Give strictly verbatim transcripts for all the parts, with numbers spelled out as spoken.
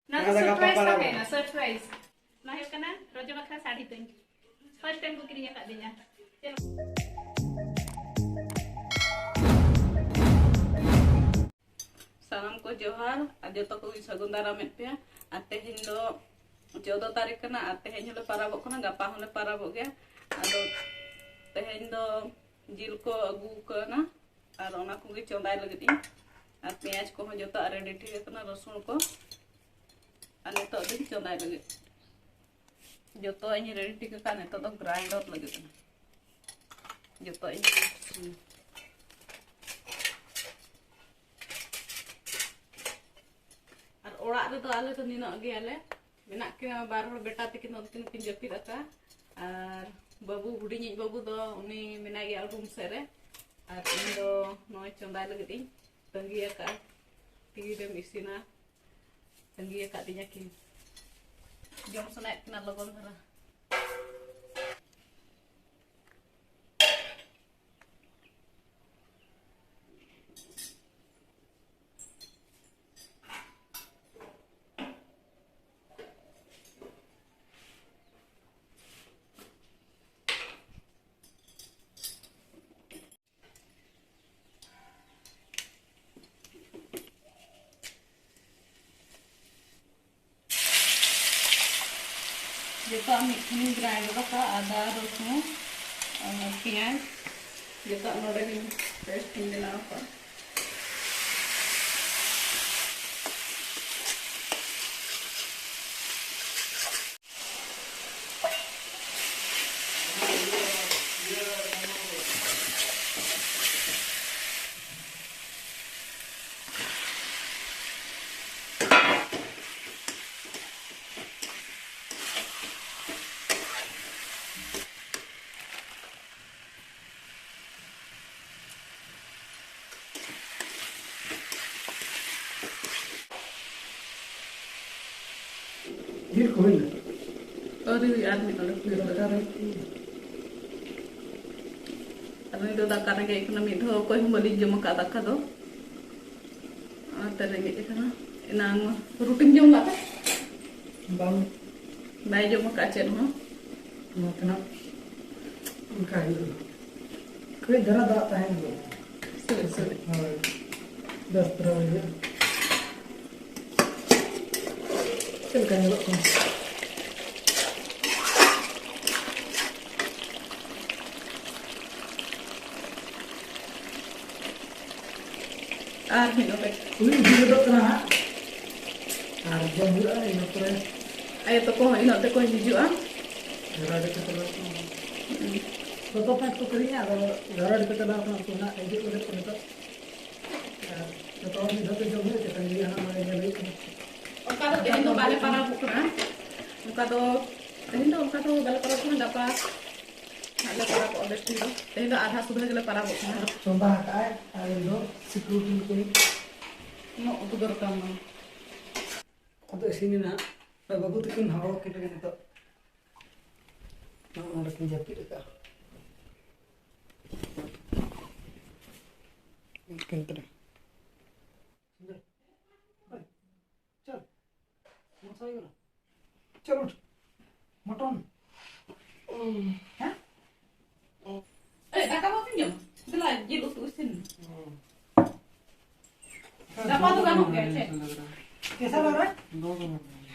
ᱱᱚᱣᱟ ᱫᱚ ᱥᱟᱨᱯᱨᱟᱭᱤᱡᱽ ᱛᱟᱦᱮᱸᱭᱮᱱᱟ, ᱥᱟᱨᱯᱨᱟᱭᱤᱡᱽ᱾ ᱱᱚᱣᱟ ᱦᱩᱭᱩᱜ ᱠᱟᱱᱟ ᱨᱚᱡᱚ ᱵᱟᱠᱷᱨᱟ ᱥᱟᱹᱲᱤ ᱛᱤᱧ᱾ ᱯᱷᱟᱨᱥᱴ ᱴᱟᱭᱤᱢ ᱠᱚ ᱠᱤᱨᱤᱧ ᱟᱠᱟᱫᱤᱧᱟ᱾ ᱪᱮᱫ ᱞᱮᱠᱟ? ᱥᱟᱱᱟᱢ ᱠᱚ ᱡᱚᱦᱟᱨ ᱟᱨ ᱡᱚᱛᱚ ᱠᱚᱜᱮ ᱥᱟᱹᱜᱩᱱ ᱫᱟᱨᱟᱢᱮᱫ ᱯᱮᱭᱟ᱾ ᱟᱨ ᱛᱮᱦᱮᱧ ᱫᱚ ᱪᱳᱫᱽᱫᱚ ᱛᱟᱹᱨᱤᱠᱷ ᱠᱟᱱᱟ ᱟᱨ ᱛᱮᱦᱮᱧ ᱦᱚᱸᱞᱮ ᱯᱟᱨᱟᱵᱚᱜ ᱠᱟᱱᱟ, ᱜᱟᱯᱟ ᱦᱚᱸᱞᱮ ᱯᱟᱨᱟᱵᱚᱜ ᱜᱮᱭᱟ᱾ ᱟᱫᱚ ᱛᱮᱦᱮᱧ ᱫᱚ ᱡᱤᱞ ᱠᱚ ᱟᱹᱜᱩ ᱠᱟᱱᱟ ᱟᱨ ᱚᱱᱟ ᱠᱚᱜᱮ ᱪᱚᱸᱫᱟᱭ ᱞᱟᱹᱜᱤᱫ ᱤᱧ᱾ ᱟᱨ ᱯᱮᱸᱭᱟᱡᱽ ᱠᱚᱦᱚᱸ ᱡᱚᱛᱚᱣᱟᱜ ᱨᱮᱰᱤ ᱴᱷᱤᱠ ᱟᱠᱟᱱᱟ, ᱨᱟᱹᱥᱩᱱ ᱠᱚ, ᱟᱨ ᱱᱤᱛᱚᱜ ᱫᱚᱧ ᱪᱚᱸᱫᱟᱭ ᱞᱟᱹᱜᱤᱫ᱾ ᱡᱚᱛᱚ ᱤᱧ ᱨᱮᱰᱤ ᱴᱷᱤᱠ ᱟᱠᱟᱫ, ᱱᱤᱛᱚᱜ ᱫᱚ ᱜᱨᱟᱭᱤᱱᱰᱟᱨ ᱞᱟᱹᱜᱤᱫ ᱠᱟᱱᱟ᱾ ᱡᱚᱛᱚ ᱤᱧ ᱟᱨ ᱚᱲᱟᱜ ᱨᱮᱫᱚ ᱟᱞᱮ ᱫᱚ ᱱᱤᱱᱟᱹᱜ ᱜᱮᱭᱟᱞᱮ, ᱢᱮᱱᱟᱜ ᱠᱤᱱᱟ ᱵᱟᱨ ᱦᱚᱲ ᱵᱮᱴᱟ ᱛᱟᱹᱠᱤᱱ ᱫᱚ ᱩᱱᱠᱤᱱ ᱠᱤᱱ ᱡᱟᱹᱯᱤᱫ ᱟᱠᱟᱫᱼᱟ᱾ ᱟᱨ ᱵᱟᱹᱵᱩ, ᱦᱩᱰᱤᱧᱤᱡ ᱵᱟᱹᱵᱩ ᱫᱚ ᱩᱱᱤ ᱢᱮᱱᱟᱭ ᱜᱮᱭᱟ ᱨᱩᱢ ᱥᱮᱫ ᱨᱮ᱾ ᱟᱨ ᱤᱧ ᱫᱚ ᱱᱚᱜᱼᱚᱭ ᱪᱚᱸᱫᱟᱭ ᱞᱟᱹᱜᱤᱫ ᱤᱧ ᱛᱟᱺᱜᱤ ᱟᱠᱟᱫᱼᱟ, ᱛᱤᱨᱮᱢ ᱤᱥᱤᱱᱟ, ᱛᱟᱺᱜᱤ ᱟᱠᱟᱫᱤᱧᱟ ᱠᱤᱱ, ᱡᱚᱢ ᱥᱟᱱᱟᱭᱮᱫ ᱠᱤᱱᱟ ᱞᱚᱜᱚᱱ ᱫᱷᱟᱨᱟ᱾ ᱡᱚᱛᱚᱣᱟᱜ ᱢᱤᱫ ᱴᱷᱮᱱᱤᱧ ᱜᱨᱟᱭᱤᱱᱰ ᱟᱠᱟᱫᱼᱟ, ᱟᱫᱟ, ᱨᱚᱥᱩᱱ, ᱟᱨ ᱯᱮᱸᱭᱟᱡᱽ, ᱡᱚᱛᱚᱣᱟᱜ ᱱᱚᱰᱮ ᱜᱮ ᱯᱮᱥᱴ ᱤᱧ ᱵᱮᱱᱟᱣ ᱟᱠᱟᱫᱼᱟ᱾ ᱰᱷᱮᱨ ᱠᱚ ᱦᱩᱭᱱᱟ᱾ ᱟᱹᱣᱨᱤ ᱦᱩᱭᱩᱜᱼᱟ, ᱟᱨ ᱢᱤᱫ ᱰᱚᱸᱰᱮᱠ ᱦᱩᱭᱩᱜᱼᱟ᱾ ᱟᱨ ᱱᱩᱭ ᱫᱚ ᱫᱟᱠᱟ ᱨᱮᱸᱜᱮᱡ ᱠᱟᱱᱟ, ᱢᱤᱫ ᱫᱷᱟᱣ ᱚᱠᱚᱭ ᱦᱚᱸ ᱵᱟᱹᱞᱤᱧ ᱡᱚᱢ ᱟᱠᱟᱫ ᱫᱟᱠᱟ ᱫᱚ, ᱚᱱᱟᱛᱮ ᱨᱮᱸᱜᱮᱡ ᱠᱟᱱᱟ᱾ ᱮᱱᱟᱝ ᱨᱩᱴᱤᱢ ᱡᱚᱢ ᱞᱟᱜ ᱛᱮ? ᱵᱟᱝ᱾ ᱵᱟᱭ ᱡᱚᱢ ᱟᱠᱟᱫ ᱪᱮᱫ ᱦᱚᱸ᱾ ᱱᱚᱣᱟ ᱛᱮᱱᱟᱜ ᱚᱱᱠᱟ ᱦᱩᱭᱩᱜᱼᱟ᱾ ᱠᱟᱹᱡ ᱫᱷᱟᱨᱟ ᱫᱟᱜ ᱛᱟᱦᱮᱱ ᱜᱮᱭᱟ᱾ ᱥᱩᱨ, ᱥᱩᱨ᱾ ᱦᱳᱭ᱾ ᱵᱮᱥ ᱫᱷᱟᱨᱟ ᱦᱩᱭᱩᱜᱼᱟ᱾ ᱪᱮᱫ ᱞᱮᱠᱟ ᱧᱮᱞᱚᱜ ᱠᱟᱱᱟ? ᱟᱨ ᱢᱤᱫ ᱚᱠᱚᱡ᱾ ᱩᱱᱤ ᱤᱫᱤ ᱜᱚᱫᱚᱜ ᱠᱟᱱᱟ ᱦᱟᱸᱜ᱾ ᱟᱨ ᱡᱚᱢ ᱦᱩᱭᱩᱜᱼᱟ ᱤᱱᱟᱹ ᱯᱚᱨᱮ᱾ ᱟᱭᱳ ᱛᱟᱠᱚ ᱦᱚᱸ ᱤᱱᱟᱹᱜ ᱛᱮᱠᱚ ᱦᱤᱡᱩᱜᱼᱟ᱾ ᱜᱷᱟᱨᱟ ᱰᱤᱯᱮ ᱪᱟᱞᱟᱣ ᱠᱟᱱᱟ᱾ ᱦᱩᱸ᱾ ᱡᱚᱛᱚ ᱯᱮᱸᱴ ᱠᱚ ᱠᱤᱨᱤᱧᱟ, ᱟᱫᱚ ᱜᱷᱟᱨᱟ ᱰᱤᱯᱮ ᱪᱟᱞᱟᱣ ᱠᱟᱱᱟ, ᱩᱱᱠᱩ ᱦᱟᱸᱜ ᱦᱤᱡᱩᱜ ᱞᱟᱹᱜᱤᱫ ᱠᱚ ᱱᱤᱛᱚᱜ᱾ ᱟᱨ ᱡᱚᱛᱚ ᱦᱚᱲ ᱢᱤᱫ ᱫᱷᱟᱣ ᱛᱮ ᱡᱚᱢ ᱦᱩᱭᱩᱜᱼᱟ, ᱪᱮᱛᱟᱱ ᱨᱮ ᱦᱟᱸᱜ ᱱᱚᱰᱮ ᱧᱮᱞ ᱦᱩᱭᱩᱜ ᱠᱟᱱᱟ᱾ ᱚᱱᱠᱟ ᱫᱚ ᱛᱮᱦᱮᱧ ᱫᱚ ᱵᱟᱞᱮ ᱯᱟᱨᱟᱵᱚᱜ ᱠᱟᱱᱟ᱾ ᱚᱱᱠᱟ ᱫᱚ ᱛᱮᱦᱮᱧ ᱫᱚ ᱚᱱᱠᱟ ᱫᱚ ᱵᱟᱞᱮ ᱯᱟᱨᱟᱵᱚᱜ ᱠᱟᱱᱟ, ᱜᱟᱯᱟ ᱦᱟᱸᱜ ᱞᱮ ᱯᱟᱨᱟᱵᱚᱜᱼᱟ ᱵᱮᱥ ᱴᱷᱤᱠ ᱫᱚ᱾ ᱛᱮᱦᱮᱧ ᱫᱚ ᱟᱫᱷᱟ ᱥᱩᱫᱷᱟᱹ ᱜᱮᱞᱮ ᱯᱟᱨᱟᱵᱚᱜ ᱠᱟᱱᱟ᱾ ᱪᱚᱸᱫᱟ ᱟᱠᱟᱫᱼᱟᱭ ᱟᱨ ᱤᱧ ᱫᱚ ᱥᱤᱠᱩᱨᱤᱴᱤ ᱞᱮᱠᱟᱧ ᱩᱱᱟᱹᱜ ᱩᱫᱽᱜᱟᱹᱨ ᱠᱟᱱ ᱫᱚ᱾ ᱟᱫᱚ ᱤᱥᱤᱱ ᱮᱱᱟ᱾ ᱟᱨ ᱵᱟᱹᱵᱩ ᱛᱟᱹᱠᱤᱱ ᱦᱚᱦᱚ ᱟᱹᱠᱤᱱ ᱞᱟᱹᱜᱤᱫ ᱱᱤᱛᱚᱜ᱾ ᱱᱚᱜᱼᱚ ᱱᱚᱰᱮ ᱠᱤᱱ ᱡᱟᱹᱯᱤᱫ ᱟᱠᱟᱫᱼᱟ᱾ ᱩᱱᱠᱤᱱ ᱛᱟᱞᱮ᱾ ᱪᱚᱞ᱾ ᱢᱚᱴᱚᱱ ᱥᱟᱭ ᱠᱟᱱᱟ᱾ ᱪᱚᱞ ᱩᱴᱷ᱾ ᱢᱚᱴᱚᱱ᱾ ᱦᱮᱸ? ᱮ, ᱫᱟᱠᱟ ᱵᱟᱯᱮ ᱡᱚᱢᱟ? ᱫᱮᱞᱟ, ᱡᱤᱞ ᱩᱛᱩ ᱤᱥᱤᱱ ᱢᱮ᱾ ᱜᱟᱯᱟ ᱫᱚ ᱜᱟᱱᱚᱜ ᱜᱮᱭᱟ, ᱪᱮᱫ? ᱠᱮᱥᱟ ᱞᱟ ᱨᱮ?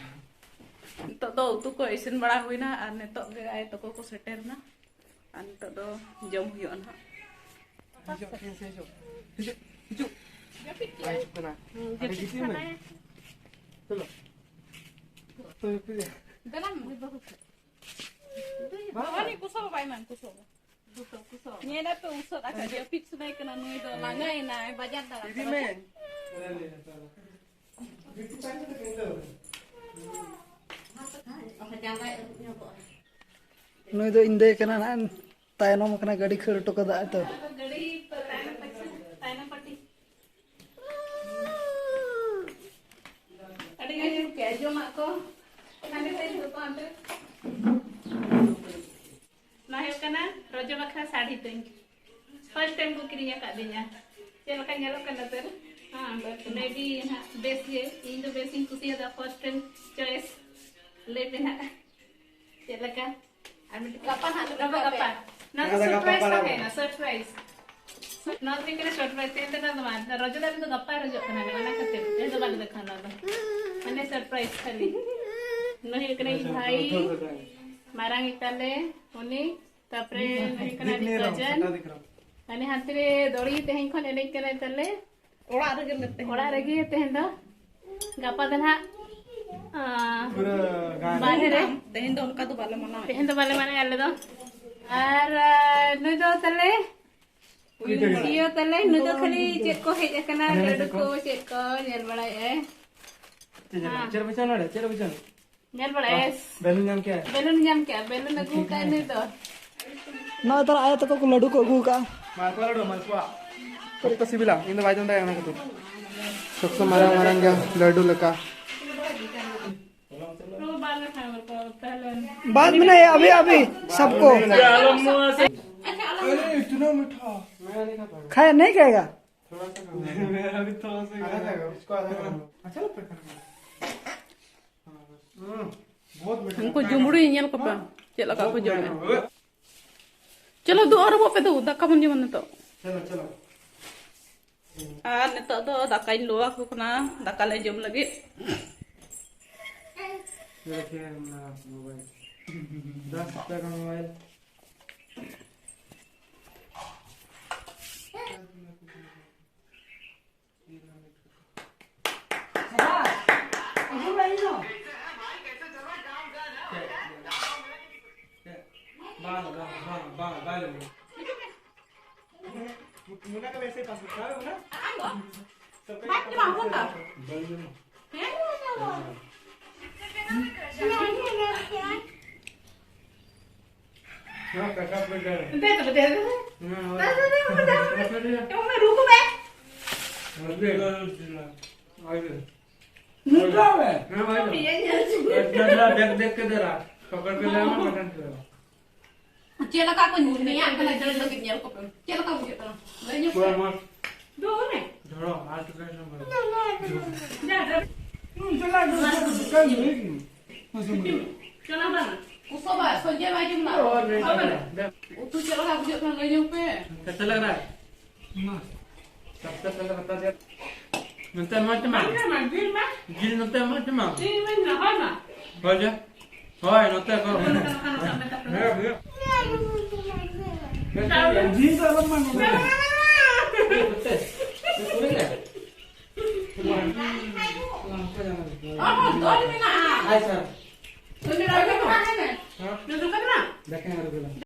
ᱱᱤᱛᱚᱜ ᱫᱚ ᱩᱛᱩ ᱠᱚ ᱤᱥᱤᱱ ᱵᱟᱲᱟ ᱦᱩᱭᱱᱟ ᱟᱨ ᱱᱤᱛᱚᱜ ᱜᱮ ᱟᱭᱳ ᱛᱟᱠᱚ ᱠᱚ ᱥᱮᱴᱮᱨ ᱮᱱᱟ᱾ ᱟᱨ ᱱᱤᱛᱚᱜ ᱫᱚ ᱡᱚᱢ ᱦᱩᱭᱩᱜᱼᱟ ᱱᱟᱦᱟᱜ᱾ ᱦᱤᱡᱩᱜ, ᱦᱤᱡᱩᱜ, ᱦᱤᱡᱩᱜ, ᱦᱤᱡᱩᱜ᱾ ᱡᱟᱹᱯᱤᱫ ᱠᱮᱜᱼᱟᱭ᱾ ᱦᱤᱡᱩᱜ ᱠᱟᱱᱟ᱾ ᱦᱩᱸ, ᱟᱹᱰᱤ ᱡᱟᱹᱯᱤᱫ ᱜᱤᱛᱤᱡ ᱢᱮ᱾ ᱥᱟᱱᱟᱭᱟ᱾ ᱪᱚᱞᱚ᱾ ᱛᱚ, ᱡᱟᱹᱯᱤᱫ ᱢᱮ᱾ ᱫᱮᱞᱟ ᱢᱟᱹᱭ ᱵᱟᱹᱵᱩ᱾ ᱵᱟᱵᱟ᱾ ᱵᱟᱵᱟ ᱱᱤ ᱠᱩᱥᱚᱞ ᱵᱟᱭ ᱢᱟᱱ ᱠᱩᱥᱚᱞ᱾ ᱧᱮᱞ ᱟᱯᱮ ᱩᱥᱟᱹᱫ ᱟᱠᱟᱫ ᱡᱟᱹᱯᱤᱫ ᱥᱟᱱᱟᱭ ᱠᱟᱱᱟ ᱱᱩᱭ ᱫᱚ ᱞᱟᱸᱜᱟᱭᱮᱱᱟᱭ ᱵᱟᱡᱟᱨ ᱫᱟᱬᱟ ᱤᱫᱤ ᱪᱟᱞᱟᱜ᱾ ᱢᱮ᱾ ᱱᱩᱭ ᱫᱚ ᱤᱧ ᱫᱟᱹᱭ ᱠᱟᱱᱟ ᱱᱟᱜ, ᱛᱟᱭᱱᱚᱢ ᱠᱟᱱᱟ, ᱜᱟᱹᱰᱤ ᱠᱷᱟᱹᱲ ᱦᱚᱴᱚ ᱠᱟᱫᱟ ᱛᱚ᱾ ᱜᱟᱹᱰᱤ ᱛᱟᱭᱱᱚᱢ ᱯᱟᱹᱴᱤ, ᱛᱟᱭᱱᱚᱢ ᱯᱟᱹᱴᱤ᱾ ᱟᱹᱰᱤ ᱜᱟᱱ ᱧᱩᱨ ᱠᱮᱜᱼᱟ ᱡᱚᱢᱟᱜ ᱠᱚ᱾ ᱦᱟᱸᱰᱮ ᱛᱮ ᱡᱚᱛᱚ ᱦᱟᱸᱰᱮ᱾ ᱱᱚᱣᱟ ᱦᱩᱭᱩᱜ ᱠᱟᱱᱟ ᱨᱚᱡᱚ ᱵᱟᱠᱷᱨᱟ ᱥᱟᱹᱲᱤ ᱛᱤᱧ᱾ First time ᱠᱚ ᱠᱤᱨᱤᱧ ᱟᱠᱟᱫ ᱞᱤᱧᱟ᱾ ᱪᱮᱫ ᱞᱮᱠᱟ ᱧᱮᱞᱚᱜ ᱠᱟᱱᱟ ᱛᱟᱹᱨ? ᱦᱮᱸ, maybe ᱱᱟᱦᱟᱜ ᱵᱮᱥ ᱜᱮ, ᱤᱧ ᱫᱚ ᱵᱮᱥ ᱤᱧ ᱠᱩᱥᱤᱭᱟᱫᱟ, first time choice᱾ ᱞᱟᱹᱭ ᱯᱮ ᱱᱟᱦᱟᱜ ᱪᱮᱫ ᱞᱮᱠᱟ? ᱟᱨ ᱢᱤᱫᱴᱤᱡ ᱜᱟᱯᱟ ᱱᱟᱦᱟᱜ ᱞᱮ ᱱᱚᱣᱟ ᱫᱚ ᱵᱷᱮᱡᱟ ᱜᱟᱯᱟ᱾ ᱯᱮᱭᱟ᱾ ᱱᱚᱣᱟ ᱫᱚ ᱱᱚᱣᱟ ᱫᱚ ᱜᱟᱯᱟ surprise ᱯᱟᱨᱟᱵᱽ ᱛᱟᱦᱮᱸᱭᱮᱱᱟ, surprise᱾ ᱱᱚᱣᱟ ᱫᱚ ᱦᱩᱭᱩᱜ ᱠᱟᱱᱟ surprise᱾ ᱛᱮᱦᱮᱧ ᱫᱚ ᱱᱚᱣᱟ ᱫᱚ ᱵᱟᱝ, ᱨᱚᱡᱚ ᱫᱚ ᱟᱞᱮ ᱫᱚ ᱜᱟᱯᱟ ᱨᱚᱡᱚᱜ ᱠᱟᱱᱟ, ᱚᱱᱟ ᱠᱷᱟᱹᱛᱤᱨ ᱛᱮᱦᱮᱧ ᱫᱚ ᱵᱟᱞᱮ ᱫᱮᱠᱷᱟᱣᱟ ᱱᱚᱣᱟ ᱫᱚ᱾ ᱢᱟᱱᱮ surprise ᱠᱷᱟᱹᱞᱤ᱾ ᱱᱩᱭ ᱦᱩᱭᱩᱜ ᱠᱟᱱᱟ ᱤᱧ ᱵᱷᱟᱭ, ᱢᱟᱨᱟᱝ ᱤᱡ ᱛᱟᱞᱮ, ᱩᱱᱤ, ᱛᱟᱯᱚᱨᱮ ᱱᱩᱭ ᱦᱩᱭᱩᱜ ᱠᱟᱱᱟ ᱤᱧ cousin᱾ ᱢᱟᱱᱮ ᱦᱟᱱᱛᱮ ᱨᱮ ᱫᱚᱲᱤ ᱛᱮᱦᱮᱧ ᱠᱷᱚᱱ ᱮᱱᱮᱡ ᱠᱟᱱᱟᱭ ᱛᱟᱞᱮ᱾ ᱚᱲᱟᱜ ᱨᱮᱜᱮ ᱞᱮ ᱛᱟᱦᱮᱱᱟ᱾ ᱚᱲᱟᱜ ᱨᱮᱜᱮ ᱛᱟᱦᱮᱱ ᱫᱚ᱾ ᱜᱟᱯᱟ ᱫᱚ ᱱᱟᱦᱟᱜ, ᱟᱸ, ᱯᱩᱨᱟᱹ ᱜᱟᱱ᱾ ᱵᱟᱨᱦᱮ ᱨᱮ᱾ ᱛᱮᱦᱮᱧ ᱫᱚ ᱚᱱᱠᱟ ᱫᱚ ᱵᱟᱞᱮ ᱢᱟᱱᱟᱣᱮᱫ᱾ ᱛᱮᱦᱮᱧ ᱫᱚ ᱵᱟᱞᱮ ᱢᱟᱱᱟᱣᱮᱫ ᱟᱞᱮ ᱫᱚ᱾ ᱟᱨ, ᱟᱸ, ᱱᱩᱭ ᱫᱚ ᱛᱟᱞᱮ? ᱩᱭᱩᱝ ᱵᱟᱲᱟᱭ᱾ ᱤᱭᱟᱹ ᱛᱟᱞᱮ, ᱱᱩᱭ ᱫᱚ ᱠᱷᱟᱹᱞᱤ ᱪᱮᱫ ᱠᱚ ᱦᱮᱡ ᱟᱠᱟᱱᱟ, ᱦᱮᱸ, ᱞᱟᱹᱰᱩ ᱪᱮᱫ ᱠᱚ? ᱠᱚ ᱪᱮᱫ ᱠᱚ ᱧᱮᱞ ᱵᱟᱲᱟᱭᱮᱫ ᱟᱭ᱾ ᱪᱮᱫ ᱧᱮᱞ? ᱦᱮᱸ᱾ ᱪᱮᱫ ᱯᱮ ᱪᱟᱞᱟᱣ ᱱᱚᱰᱮ? ᱪᱮᱫ ᱯᱮ ᱪᱟᱞᱟᱣ? ᱧᱮᱞ ᱵᱟᱲᱟᱭ᱾ ᱵᱮᱞᱩᱱ ᱧᱟᱢ ᱠᱮᱜᱼᱟ? ᱵᱮᱞᱩᱱ ᱧᱟᱢ ᱠᱮᱜᱼᱟ, ᱵᱮᱞᱩᱱ ᱟᱹᱜᱩ ᱠᱟᱜ ᱱᱩᱭ ᱫᱚ᱾ ᱱᱚᱜᱼᱚᱭ ᱛᱟᱦᱞᱮ ᱟᱭᱳ ᱛᱟᱠᱚ ᱠᱚ ᱞᱟᱹᱰᱩ ᱠᱚ ᱟᱹᱜᱩ ᱠᱟᱜᱼᱟ᱾ ᱢᱟᱞᱯᱩᱣᱟ ᱞᱟᱹᱰᱩ, ᱢᱟᱞᱯᱩᱣᱟ᱾ ᱪᱮᱫ ᱠᱚ ᱥᱤᱵᱤᱞᱟ? ᱤᱧ ᱫᱚ ᱵᱟᱭ ᱡᱚᱢ ᱫᱟᱲᱮᱭᱟᱜᱼᱟ ᱚᱱᱟ ᱠᱷᱟᱹᱛᱤᱨ᱾ ᱥᱚᱠᱛᱚ ᱢᱟᱨᱟᱝ ᱢᱟᱨᱟᱝ ᱜᱮᱭᱟ ᱞᱟᱹᱰᱩ ᱞᱮᱠᱟ᱾ ᱵᱟᱫ ᱢᱮ ᱱᱟ, ᱟᱵᱷᱤ, ᱟᱵᱷᱤ, ᱥᱟᱵᱠᱚ᱾ अरे, इतना मीठा। खाया नहीं खाएगा? थोड़ा सा खाऊंगा। अभी थोड़ा सा ही खाया। इसको आधा खाऊंगा। अच्छा लगता है खाने में। ᱦᱩᱸ, ᱵᱚᱦᱩᱛ ᱢᱤᱴᱷᱟ᱾ ᱩᱱᱠᱩ ᱡᱩᱢᱲᱩ ᱧᱮᱞ ᱠᱚᱯᱮ, ᱪᱮᱫ ᱞᱮᱠᱟ ᱠᱚ ᱡᱚᱢᱮᱫᱼᱟ᱾ ᱪᱚᱞᱚ, ᱫᱩ ᱟᱨ ᱵᱚ ᱯᱮ ᱫᱩ, ᱫᱟᱠᱟ ᱵᱚᱱ ᱡᱚᱢᱟ ᱱᱤᱛᱚᱜ᱾ ᱪᱚᱞᱚ, ᱪᱚᱞᱚ᱾ ᱟᱨ ᱱᱤᱛᱚᱜ ᱫᱚ ᱫᱟᱠᱟᱧ ᱞᱩ ᱟᱠᱚ ᱠᱟᱱᱟ, ᱫᱟᱠᱟ ᱞᱮ ᱡᱚᱢ ᱞᱟᱹᱜᱤᱫ᱾ ᱫᱟᱥ ᱴᱟᱠᱟ ᱢᱳᱵᱟᱭᱤᱞ᱾ मुन्ना का वैसे ही पासवर्ड था, है ना? सबका बात क्या होता? हाँ, पैसा अपने घर है। दे दो, दे दो। हाँ, और दे दो, दे दो, दे दो। पैसा दे दो। क्यों मैं रुकूं मैं? और दे। और दे। नुᱠᱟ ᱢᱮ᱾ ᱦᱮᱸ, ᱵᱷᱟᱭ᱾ ᱤᱭᱟᱹ ᱧᱮᱞ ᱪᱚ᱾ ᱮᱠᱫᱚᱢ ᱫᱮᱠᱷ ᱫᱮᱠᱷ ᱠᱮ ᱫᱮ ᱨᱟ᱾ ᱯᱚᱠᱚᱲ ᱯᱮ ᱞᱮ ᱢᱟ, ᱢᱚᱴᱚᱱ ᱯᱮ ᱞᱮ ᱢᱟ᱾ ᱪᱮᱫ ᱞᱮᱠᱟ ᱠᱚ ᱧᱩᱭᱟ? ᱧᱮᱞ ᱞᱟᱹᱜᱤᱫ ᱧᱮᱞ ᱠᱚᱯᱮ᱾ ᱪᱮᱫ ᱞᱮᱠᱟ ᱵᱩᱡᱷᱟᱹᱜ ᱠᱟᱱᱟ? ᱞᱟᱹᱭ ᱧᱚᱜ ᱯᱮ᱾ ᱯᱩᱨᱟᱹ ᱢᱚᱡᱽ᱾ ᱫᱩ ᱨᱮ᱾ ᱦᱚᱲ ᱟᱨ ᱴᱩᱠᱩ ᱡᱚᱢ ᱵᱟᱲᱟ᱾ ᱦᱩᱸ, ᱪᱟᱞᱟᱜ ᱜᱮ, ᱫᱚᱠᱟᱱ ᱨᱮ᱾ ᱪᱟᱞᱟᱜ ᱵᱟᱝ᱾ ᱩᱥᱚᱵᱟ, ᱥᱚᱡᱮ ᱵᱟᱭ ᱡᱚᱢ ᱫᱟ᱾ ᱚ, ᱞᱟᱹᱭ ᱚ, ᱢᱮ᱾ ᱫᱮ᱾ ᱩᱛᱩ ᱪᱮᱫ ᱞᱮᱠᱟ ᱵᱩᱡᱷᱟᱹᱜ ᱠᱟᱱᱟ, ᱞᱟᱹᱭ ᱧᱚᱜ ᱯᱮ᱾ ᱠᱟᱛᱮ ᱞᱟᱜ ᱨᱟ᱾ ᱢᱟ᱾ ᱥᱟᱵᱥᱮ ᱯᱮᱦᱞᱮ ᱵᱟᱛᱟ ᱫᱮ᱾ ᱱᱚᱛᱮ ᱢᱟ ᱪᱮ ᱢᱟ᱾ ᱵᱟᱝ ᱠᱟᱱᱟ, ᱡᱤᱞ ᱢᱟ᱾ ᱡᱤᱞ ᱱᱚᱛᱮ ᱢᱟ ᱪᱮ ᱢᱟ᱾ ᱡᱤᱞ ᱢᱟ ᱱᱟᱦᱟᱭ ᱢᱟ᱾ ᱦᱳᱭ ᱡᱮ᱾ ᱦᱳᱭ, ᱱᱚᱛᱮ ᱠᱚ᱾ ᱱᱚᱠᱟ, ᱱᱚᱠᱟ, ᱱᱚᱠᱟ, ᱱᱚᱠᱟ, ᱱᱚᱠᱟ᱾ ᱦᱮᱸ, ᱦᱮᱸ᱾ ᱡᱤᱞ ᱫᱚ ᱟᱞᱚᱢ ᱢᱟ ᱱᱚᱰᱮ᱾ ᱱᱚᱛᱮ᱾ ᱚ, ᱦᱚᱸ, ᱫᱚᱞ ᱢᱮᱱᱟᱜᱼᱟ᱾ ᱟᱪᱪᱷᱟ᱾ ᱛᱚ, ᱱᱚᱰᱮ ᱟᱨ ᱢᱮᱱᱟᱜᱼᱟ᱾ ᱦᱮᱸ? ᱱᱚᱰᱮ ᱠᱟᱱᱟ? ᱫᱮᱠᱷᱮ ᱟᱨ ᱜᱮᱞᱟ᱾